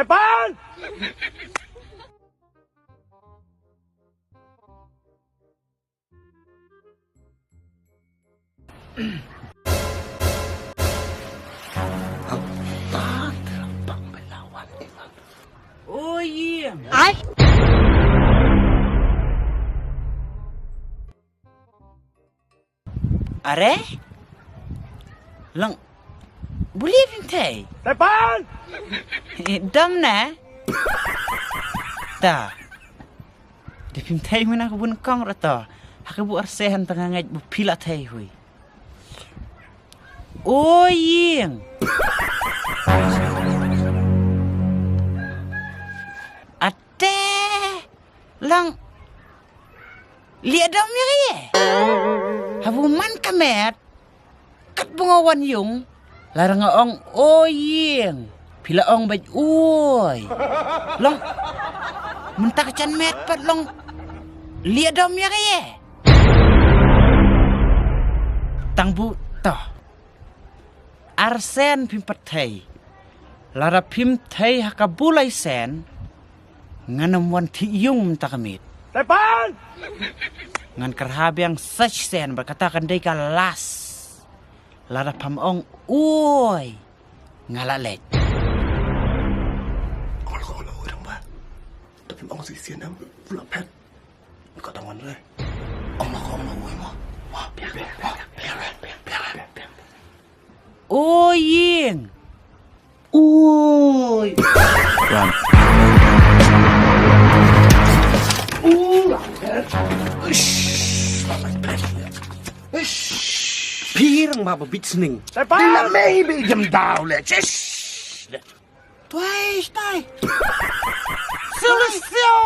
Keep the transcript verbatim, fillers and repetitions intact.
Stefan! Oi, ïing. Ai. Are? Long. Buli phim thei. Tepan! Dam ne? Ta. Te phim thei mena ka bun kong rato. Ha ka bu arse han tanga ngait bu pila thei hui. Oi, ïing. Ate. Long. Lieh dom ïa ka ïe. Habu man ka met. Kat ba nga wan ïung. La ra nga ong oi ïing. Phi la ong bad oi. Long. Mynta ka jan met pat long. Lieh dom ïa ka ïe. Tang bu to. Arsen phim pat thei. Lada phim thei ha ka bulai sen. Ngan ym wan thih ïung mynta ka miet. Tepan! Ngan kyrha biang sach sen bad kata kan dei ka las. Lada pham ong oi. Nga la leit. Ong la ko ong la oi rang ba. Da phim ong si sien am. Pula pet. Ko tang wan re. Ong la ko ong la oi mo. Wa pia pia pia pia pia pia pia. Oi ïing. Ui. Run. Phi rang ma ba bit sning. Tepan! Dila mei bi jam daw le. Shish. Tuai, tuai. Silisio.